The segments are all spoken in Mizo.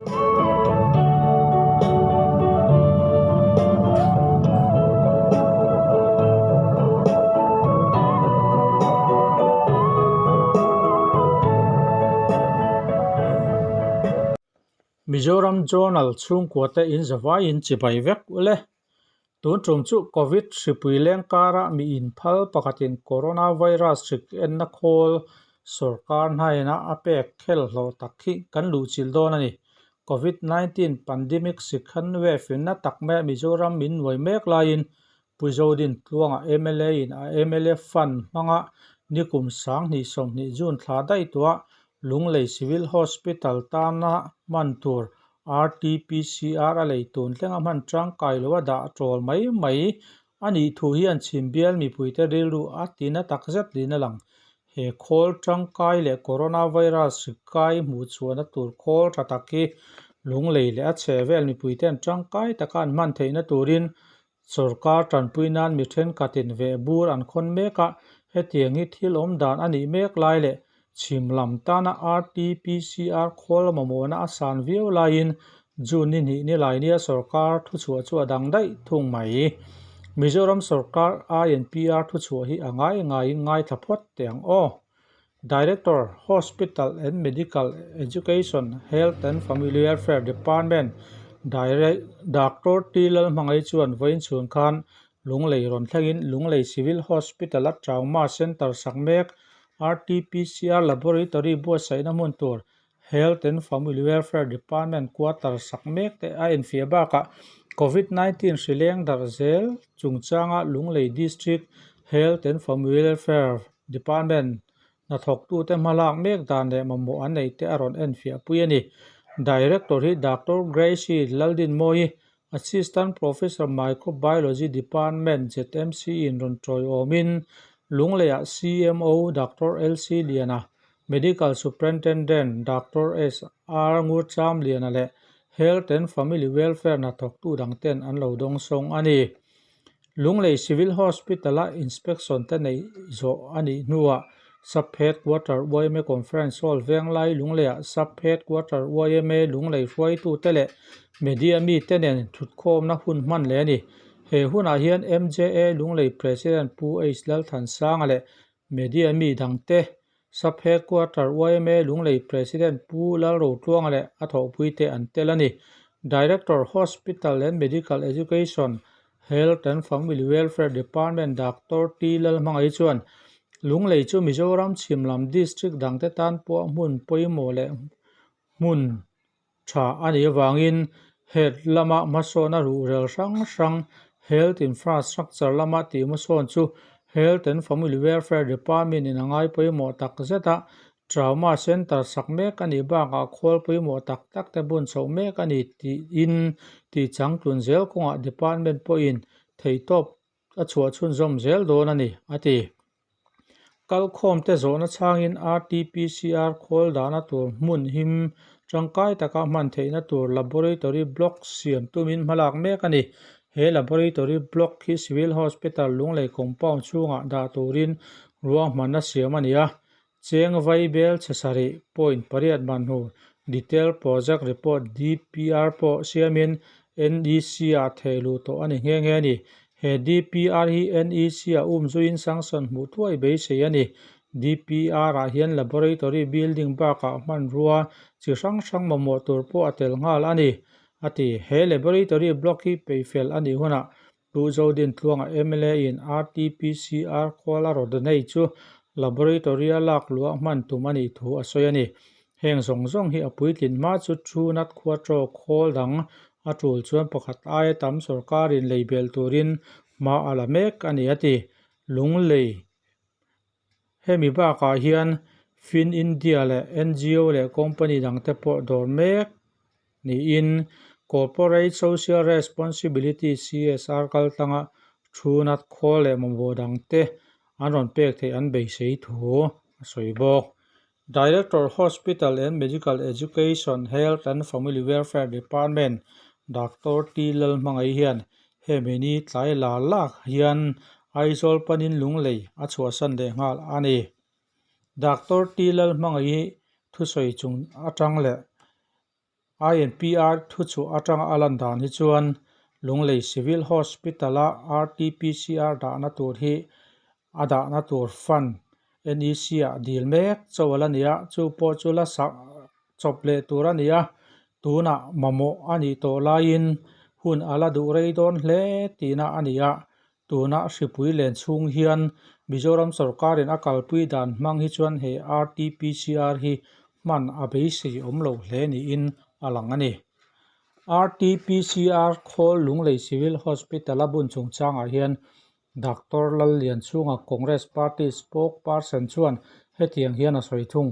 Mizoram Journal chhungkuate in zavaiin chibai vek ule. Tun tum chu Covid hripui leng kara mi inphal pakhatin Coronavirus hrik enna khawl sawrkar hnaina a pek khel hlawh tak hi kan luhchilh dawn a ni. Covid 19 pandemic second wave in na tak maia Mizoram min nuai mek laiin Pu Zodintluanga mla in a mla fund hmanga nikum 2020 June thla daih tuah Lunglei Civil Hospital tana hman tur RTPCR a lei tun thleng a hman tangkai lo a dah tawl mai mai a nih thu hian chhimbial mipuite rilru a ti na takzet niin a lang. He khawl tangkai leh coronavirus hri kai hmuh chhuahna tur khawl tha tak hi Lunglei leh a chhehvel mipuite'n tangkai taka an hman theihna turin Sawrkar tanpui nan mi thenkhatin veh bur an khawn mek a, hetiang hi thil awm dan a nih mek lai leh chhim lam tana RTPCR khawl mamawhna a san viau laiin June ni hnih ni lai nia sawrkar thuchhuah chu a dang daih thung mai. Mizoram sawrkar INPR thuchhuah hi a ngai ngaiin ngaithla phawt teh ang aw. Director, Hospital and Medical Education, Health and Family Welfare Department, Doctor T Lalhmangai chuan vawiin chhun khan Lunglei rawn thlengin Lunglei Civil Hospital-a Trauma Centre sak mek RTPCR Laboratory buatsaihna hmun tur Health and Family Welfare Department quarter sak mek te a enfiah bakah Covid 19 hri leng darh zel chungchanga Lunglei District Health and Family Welfare Department hnathawktute hmalak mek dan leh mamawh an neih te a rawn enfiah pui a ni. Director hi Doctor Gracie Laldinmawi, Assistant Professor Microbiology Department ZMC in rawn tawiawmin Lungleiah CMO Doctor LC Liana, Medical Superintendent Doctor SR Ngurchamliana leh Health and Family Welfare hnathawktu dangten an lo dawngsawng a ni. Lunglei Civil Hospital-a inspection te neih zawh a nih hnuah Sub Headquarter yma Conference Hall Venglai Lungleiah Sub Headquarter yma Lunglei hruaitute leh media mite nen thutkhawmna hun hman leh a ni. He hunah hian MJA Lunglei President Pu H Lalthansanga leh Media mi dangte Sub Headquarter yma Lunglei President Pu Lalrotluanga leh a thawhpuite an tel a ni. Director, Hospital and Medical Education, Health and Family Welfare Department Doctor T Lalhmangai chuan Lunglei chu Mizoram chhim lam district dangte tan pawh hmun pawimawh leh hmun tha a nih avangin health lama hmasawna ruhrel hrang hrang health infrastructure lama tih hmasawn chu Health and Family Welfare Department in a ngai pawimawh tak zet a, Trauma Centre sak mek a nih bakah khawl pawimawh tak tak te bun chhoh mek a ni tiin tih changtlun zel kawngah department pawhin theihtawp a chhuah chhunzawm zel dawn a ni, a ti. Kalkhawmte zawhna chhangin RTPCR khawl dahna tur hmun him tangkai taka hman theihna tur laboratory block siam tumin hmalak mek a ni. He laboratory block hi Civil Hospital Lunglei compound chhungah dah turin ruahmanna siam a ni a. Cheng Vaibel chhe sarih point pariat man hnu Detail Project Report, DPR, pawh siamin NEC-ah thehluh tawh a ni nghe nghe a ni. He DPR hi NEC-ah um zuiin sanction hmuh thuai beisei a ni. DPR-ah hian laboratory building bakah hmanrua chi hrang hrang mamawh tur pawh a tel nghal a ni, a ti. He laboratory block hi peihfel a nih hunah Pu Zodintluanga mla in RTPCR khuala rawt nei chu laboratory-a lak luah hman tum a nih thu a sawi a ni. Heng zawng zawng hi a puitlin hma chu thu nat khua chaw khawl dang a tul chuan pakhat aia tam sawrkarin lei belh turin hma a la mek a ni a ti. Lunglei Hemi bakah hian Fin India leh NGO leh company dangte pawh dawr mek niin Corporate Social Responsibility, CSR, kaltlanga thu nat khawl leh mamawh dangte an rawn pek theih an beisei thu a sawi bawk. Director, Hospital and Medical Education, Health and Family Welfare Department, Doctor T Lalhmangai hian Hemi ni tlai la lak hian Aizawl panin Lunglei a chhuahsan leh nghal a ni. Doctor T Lalhmangaih hi thusawi chung atang leh. INPR thuchhuah atanga a lan dan hi chuan Lunglei Civil Hospital-a RTPCR dahna tur hi a dahna tur fund NEC-ah dil mek chauh a la ni a, chu pawh chu la sak chawp leh tur a ni a, tunah mamawh a nih tawh laiin hun a la duh rei dawn hle tihna a ni a, tuna hripui len chhung hian Mizoram sorkarin a kalpui dan hmang hi chuan he RTPCR hi hman a beisei awm lo hle niin a lang a ni. RTPCR khawl Lunglei Civil Hospital-a bun chungchangah hian Doctor Lallianchhunga Congress Party Spokesperson chuan hetiang hian a sawi thung.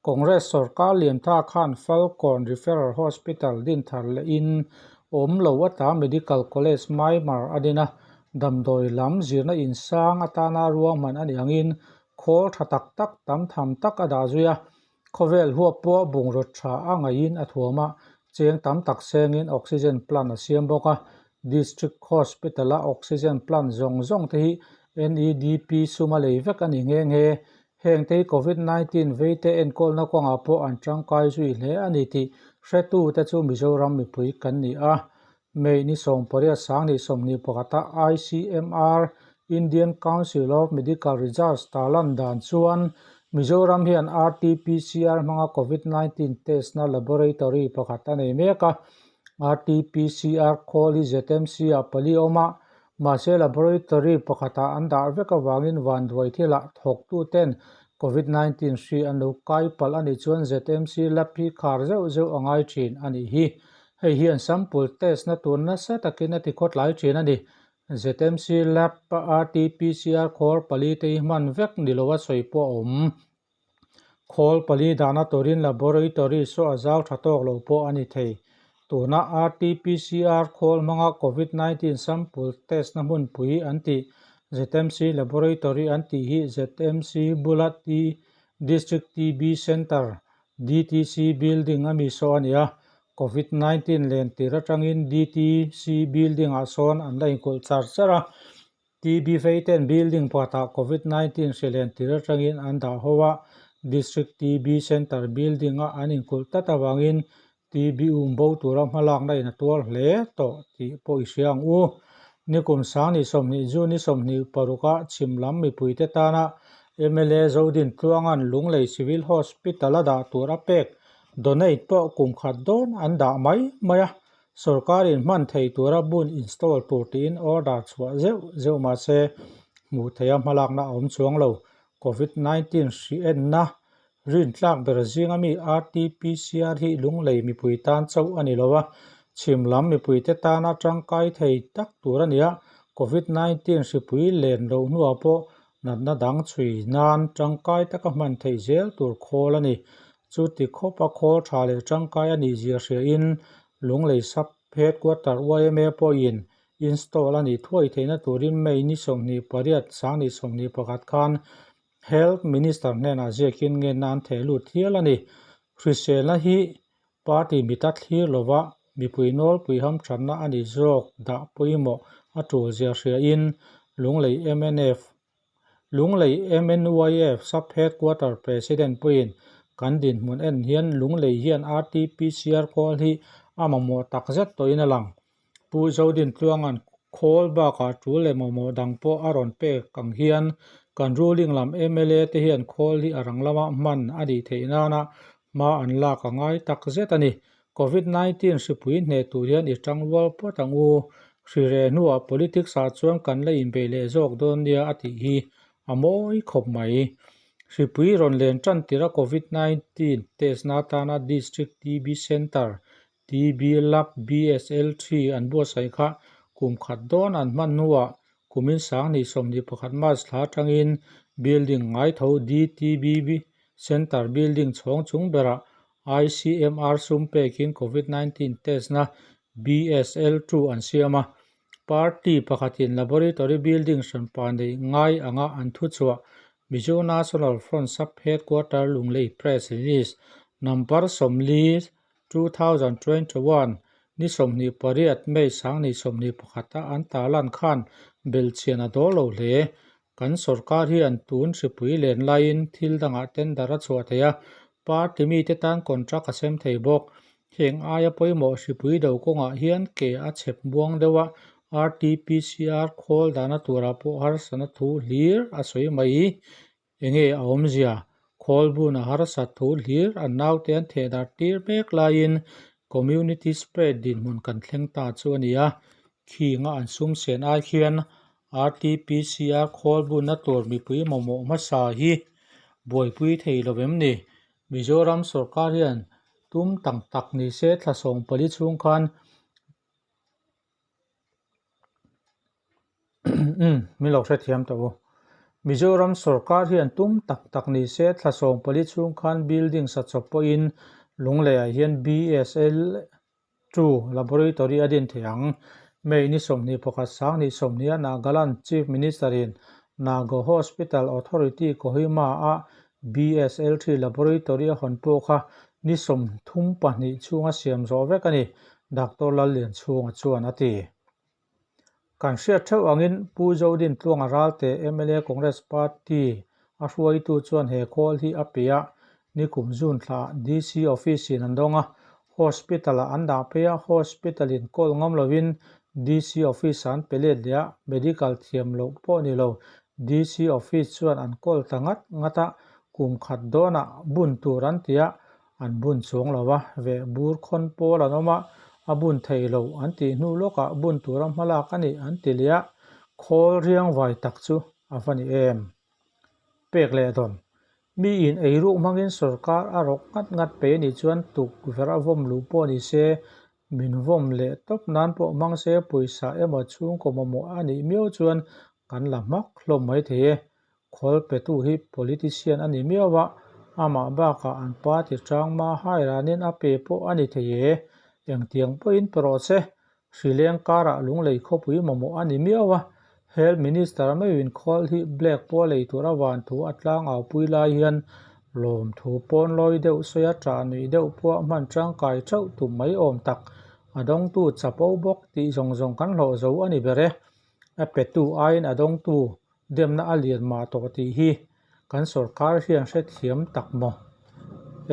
Congress sorkar liantha khan Falkawn Referral Hospital din thar lehin awm lo ata Medical College Myanmar a din a, damdawi lam zirna insang atana ruahman a nih angin khawl tha tak tak tam tham tak a dah zui a, khawvel huap pawh bungraw tha a ngaihin a thuam a, cheng tam tak sengin oxygen plant a siam bawk a, District Hospital-a oxygen plant zawng zawng te hi NEDP suma lei vek a ni nghe nghe. Heng te hi Covid 19 veite enkawlna kawngah pawh an tangkai zui hle a ni tih hretute chu Mizoram mipui kan ni a. May ni 18 sanghnih 21 a ICMR, Indian Council of Medical Research tarlan dan chuan Mizoram hian RT-PCR hmanga Covid 19 test na laboratory pakhat a nei mek a. RT-PCR khawl hi ZMC ah pali a awm a, mahse laboratory pakhatah an dah vek avangin vanduai thilah thawktuten Covid 19 hri an lo kai palh a nih chuan ZMC lab hi khar zeuh zeuh a ngai thin a nih hi. Hei hian sample test na tur nasa takin a ti khawtlai thin a ni. ZMC lab a RT-PCR khawl pali te hi hman vek ni lo a sawi pawh a awm. Khawl pali dahna turin laboratory saw a zau tha tawk lo pawh a ni thei. Tuna RT-PCR khawl hmanga Covid 19 sample test na hmunpui an tih ZMC Laboratory an tih hi ZMC bula District TB Centre, DTC, building a mi saw a ni a. Covid 19 len tir atangin DTC building ah sawn an la inkulh char char a. TB veiten building pakhatah Covid 19 hri len tir atangin an dah ho a, District TB Centre building a an inkulh tlat avangin TB um bo tura hmalakna in a tuar hle tawh tih pawh i hria ang u. Nikum Sangni 20 June ni 26 ah chhim lam mipuite tana mla Zodin Tluanga'n Lunglei Civil Hospital a dah tur a pek donate pawh kum khat dawn an dah mai mai a, Sorkarin hman thei tura bun install tur tiin order chhuah zeuh zeuh mah se hmuh theiha hmalakna a awm chuang lo. Covid 19 hri enna rintlak ber zinga mi RT-PCR hi Lunglei mipui tan chauh a ni lo a, chhim lam mipuite tana tangkai thei tak tur a ni a, Covid 19 hripui len loh hnuah pawh natna dang chhui nan tangkai taka hman theih zel tur khawl a ni. Chuti khawpa khawl tha leh tangkai a nih zia hriain Lunglei Sub Headquarter yma pawhin install a nih thuai theihna turin May ni 28 sanghnih 21 khan Health Minister hnenah ziakin ngenna an theh lut hial a ni. Hriselna hi party mita thlir lova mipui nawlpui hamthatna a nih zawk dah pawimawh a tul zia hriain Lunglei mnf Lunglei MNYF Sub Headquarter President pawhin kan dinhmun en hian Lunglei hian RTPCR khawl hi a mamawh takzet tawhin a lang. Pu Zodin Tluanga'n khawl bakah tul leh mamawh dang pawh a rawn pek ang hian kan ruling lam mla te hian khawl hi a rang lama hman a nih theih nana hma an lak a ngai takzet a ni. Covid 19 hripui hneh tur hian i tangrual phawt ang u. Hri reh hnuah politics ah chuan kan la inbeih leh zawk dawn nia a tih hi a mawi khawp mai. Hripui rawn len tan tirh a Covid 19 test na atana District TB Centre, TB Lab BSL 3 an buatsaih kha kum khat dawn an hman hnuah kumin sanghnih 21 March thla atangin building ngaitho DTBB Centre building chhawng chung berah ICMR sum pekin Covid 19 test na BSL 2 an siam a, party pakhatin laboratory building hranpa neih ngai anga an thuchhuah Mizo National Front Sub Headquarter Lunglei Press Release Number 40, 2021 ni 28 May sanghnih 21 a an tarlan khan belhchian a dawl lo hle. Kan sorkar hian tun hripui len laiin thil dangah tender a chhuah thei a, party mite tan contract a sem thei bawk. Heng aia pawimawh hripui do kawngah hian ke a chhep muang deuh a, RT-PCR khawl dahna turah pawh harsatna thu hlir a sawi mai. Enge a awmzia? Khawl buna harsat thu hlir an naute an theh darh tir mek laiin community spread dinhmun kan thleng ta chu a ni a. Khinga an sum sen ai khian RT-PCR khawl bunna tur mipui mamawh hmasa hi buaipui thei lo em ni? Mizoram sorkar hian tum tak tak ni se thla 14 chhung khan Min lo hrethiam tawh u. Mizoram sorkar hian tum tak tak ni se thla 14 chhung khan building sa chawp pawhin Lungleiah hian BSL two laboratory a din thei ang. May ni 21 20 a Nagaland Chief Minister in Naga Hospital Authority Kohima a BSL three laboratory a hawn pawh kha ni 32 chhunga siam zawh vek a ni, Doctor Lallianchhunga chuan a ti. Kan hriat theuh angin Pu Zodin Tluanga Ralte mla Congress Party a hruaitu chuan he khawl hi a pe a, nikum June thla ah DC Office in an dawng a, Hospital ah an dah phei a, Hospital in kawl ngam lovin DC Office ah an pe let leh a, Medical thiam loh pawh ni lo DC Office chuan an kawl ta ngat ngat a, kum khat dawnah bun tur an ti a, An bun chuang lo a, veh bur khawn pawl an awm a, a bun thei lo an tih hnu lawkah bun tura hmalak a nih an ti leh a, khawl riang vai tak chu a va ni em? Pek leh dawn. Miin eiruk hmangin sorkar a rawk ngat ngat pe nih chuan tukverh a vawm luh pawh ni se, min vawm leh tawp nan pawh hmang se pawisa emaw chhungkaw mamawh a nih miau chuan kan la hmak hlawm mai thei e. Khawl petu hi politician a ni miau a, amah bakah an party tangma hai ranin a pe pawh a ni thei e. Engtiang pawhin pe rawh se, hrileng karah Lunglei khawpui mamawh a ni miau a. Health Minister meuhin khawl hi black pawh lei tur a van thu a tlang au pui lai hian lawmthu pawn lawi deuh sawi a tah nuih deuh pawh hman tangkai theuh tum mai awm tak a dawngtu chapo bawk tih zawng zawng kan hlawh zo a ni ber e. A petu aiin a dawngtu Demna a lian mah tawh tih hi kan sorkar hian hrethiam tak maw?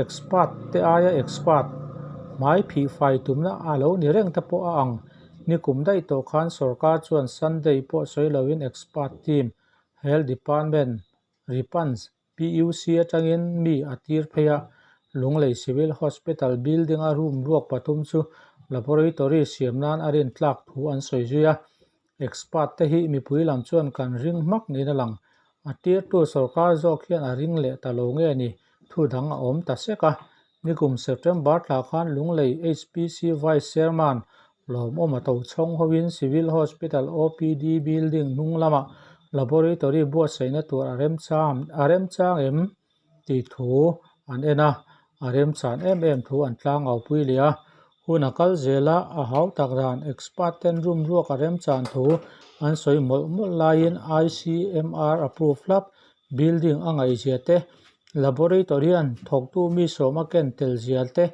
Expert te aia expert hmai phih fai tumna a lo ni reng te pawh a ang. Nikum daih tawh khan sorkar chuan Sunday pawh sawi loin expert team, Health Department, Ripans, PUC atangin mi a tir phei a, Lunglei Civil Hospital building-a room ruak pathum chu laboratory siam nan a rintlak thu an sawi zui a. Expert te hi mipui lam chuan kan ring hmak niin a lang. A tirtu sorkar zawk hian a ring leh ta lo nge ni thu dang a awm ta sek a. Nikum September thla khan Lunglei HPC Vice Chairman Lawmawm a to chhawng hoin Civil Hospital OPD building hnung lamah laboratory buatsaihna tur a a remchang em tih thu an en a, a remchan em em thu an tlangau-pui leh a. Hun a kal zel a, a hau tak dan expert ten room ruak a remchan thu an sawi mawlh mawlh laiin ICMR approve hlap building a ngaihzia te, laboratory hian thawktu mi sawm a ken tel zia te,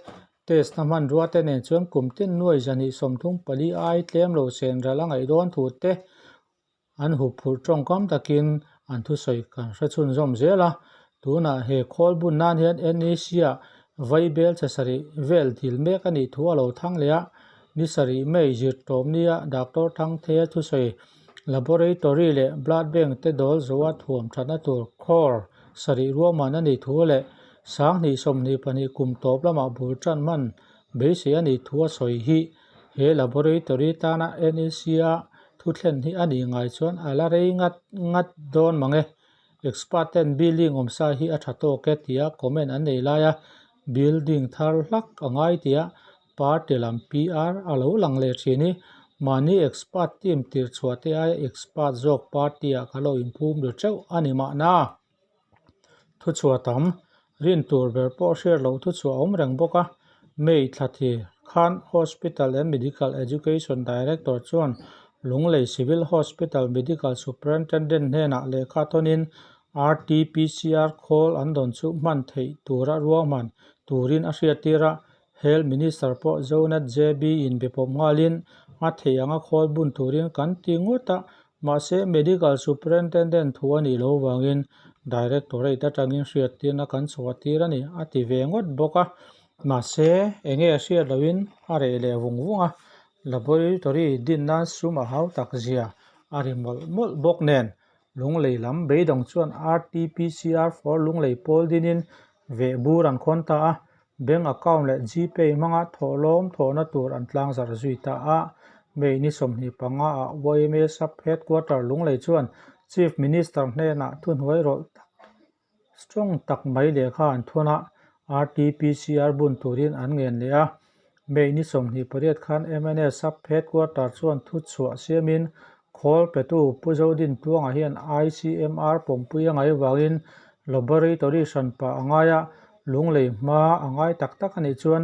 test na hmanrua te nen chuan kum tin nuai 134 ai tlem lo sen ral a ngaih dawn thu te an hup phurh tawngkam takin an thusawi kan hre chhunzawm zel a. Tunah he khawl bun nan hian NEC-ah vaibel che sarih vel dil mek a nih thu a lo thang leh a, ni sarih May zirtawm nia Doctor Thangthea thusawi Laboratory leh Blood Bank te dawl zoa thuam thatna tur crore sarih ruahman a nih thu leh 2022 kum tawp lamah bul tan hman beisei a nih thu a sawi hi he laboratory tana NEC-a thuthlen hi a nih ngai chuan a la rei ngat ngat dawn mang e. Expert ten building awmsa hi a tha tawk e tia comment an nei lai a, building thar hlak a ngai tia Party lam PR a lo lang leh thin hi mahni expert team tir chhuah te aia expert zawk party ah ka lo inphum ru teuh a ni mahna. Thuchhuah tam, rin tur ber pawh hriat loh thuchhuah a awm reng bawk a. May thla thir khan Hospital and Medical Education Director chuan Lunglei Civil Hospital Medical Superintendent hnenah lehkha thawnin RT-PCR khawl an dawn chu hman theih tura ruahman turin a hriattir a. Health Minister pawh Zonet JB in be pawp nghalin a theih anga khawl bun turin kan ti ngawt a, mahse Medical Superintendent thu a nih loh vangin Directorate atangin hriattirna kan chhuah tir a ni, a ti ve ngawt bawk a. Mahse, enge a hriat lohin a reh leh vung vung a, laboratory din nan sum a hau tak zia a ri mawlh mawlh bawk nen Lunglei lam beidawng chuan RTPCR for Lunglei pawl dinin veh bur an khawn ta a, bank account leh Gpay hmanga thawhlawm thawhna tur an tlangzarh zui ta a. May ni 25 ah yma Sub Headquarter Lunglei chuan Chief Minister hnenah thuhnuai rawlh tak strong tak mai lehkha an thawn a, RTPCR bun turin an ngen leh a. May ni 28 khan mna Sub Headquarter chuan thuchhuah siamin khawl petu Pu Zodintluanga hian ICMR pawmpui a ngaih avangin Laboratory hranpa a ngai a, lunglei hma a ngai tak tak a nih chuan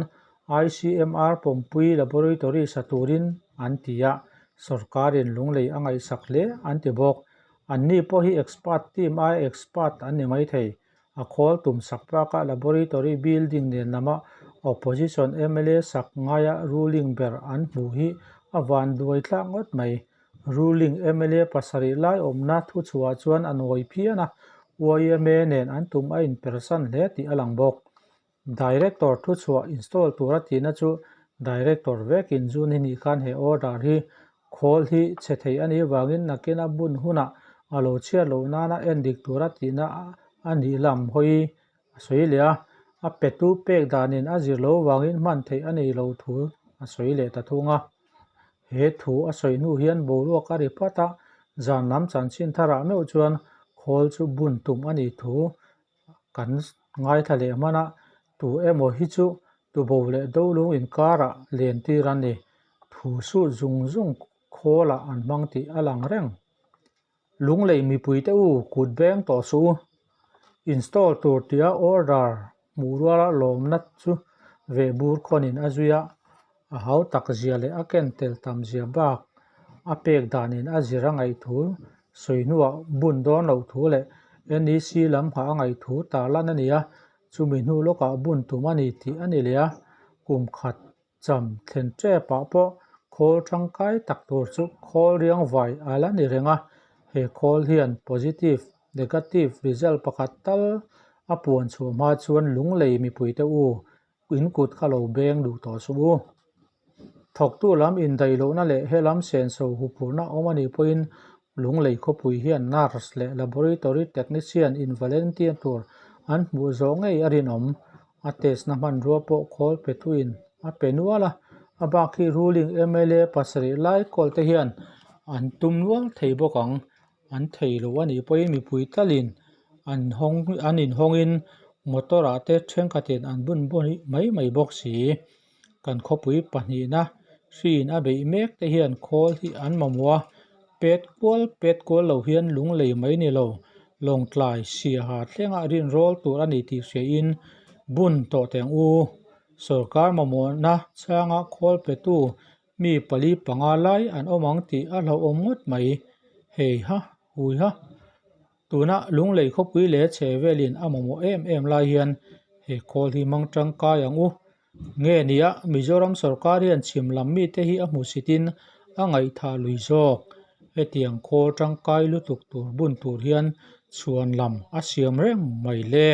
ICMR pawmpui Laboratory sa turin an ti a, sawrkarin lunglei a ngaihsak hle an ti bawk. Anni pawh hi expert team aia expert an ni maithei. A khawl tum sak bakah laboratory building nen lama opposition mla sak ngaia ruling ber an hmuh hi a vanduai thlak ngawt mai. Ruling mla pasarih lai awmna thuchhuah chuan a nawi phian a, yma nen an tum a inpersan hle tih a lang bawk. Director thuchhuah install tura tihna chu Director vekin June hi nih khan he order hi khawl hi chhe thei a nih vangin nakina bun hunah a lo chhiat loh nana endik tura tihna a nih lam hawi a sawi leh a, a petu pek danin a zir lo vangin hman theih a nei lo thu a sawi leh ta thung a. He thu a sawi hnu hian boruak a ri phat a, zan lam chanchin tharah meuh chuan khawl chu bun tum a nih thu Kan ngaithla leh hman a, tu emaw hi chu tubo leh dolung inkarah len tir a ni. Thu suh zung zung khawlah an hmang tih a lang reng. Lunglei mipuite u kut beng tawh suh u. Install tur tia order hmuh ruala lawmna chu veh bur khawnin a zui a, a hau tak zia leh a ken tel tam zia bak a pek danin a zir a ngaih thu sawi hnuah bun dawn loh thu leh NEC lam nghah a ngaih thu tarlan a ni a, chumi hnu lawkah bun tum a ni tih a ni leh a, kum khat cham thlen tepah pawh khawl tangkai tak tur chu khawl riang vai a la ni reng a, he khawl hian positive, negative result pakhat tal a puan chhuah hma chuan lunglei mipuite u In kut kha lo beng duh tawh suh u. Thawktu lam indaih lohna leh helam senso huphurhna awm a nih pawhin Lunglei khawpui hian nurse leh laboratory technician in volunteer tur an hmuh zawh ngei a rinawm. A test na hmanrua pawh khawl petuin a pe nual a, a bak hi ruling mla pasarih lai kawl te hian an tum nual thei bawk ang. An thei lo a nih pawhin mipui talin an hawng an inhawngin motor ah te thenkhatin an bun bun mai mai bawk si. Kan khawpui pahnihna hriin a beih mek te hian khawl hi an mamawh a, pet kual pet kual lo hian lunglei mai ni lo, lawngtlai siaha thlengah rinrawl tur a ni tih hriain bun tawh teh ang u. Sorkar mamawhna chhanga khawl petu Mi pali panga lai an awm ang tih a hlauhawm ngawt mai. Hei ha, hui ha. Tuna Lunglei khawpui leh chhe velin a mamawh em em lai hian he khawl hi hmang tangkai ang u. Nge nia, Mizoram sorkar hian chhim lam mite hi a hmuhsitin a ngaihthah lui zawk. Hetiang khawl tangkai lutuk tur bun tur hian chhuan lam a siam reng mai le.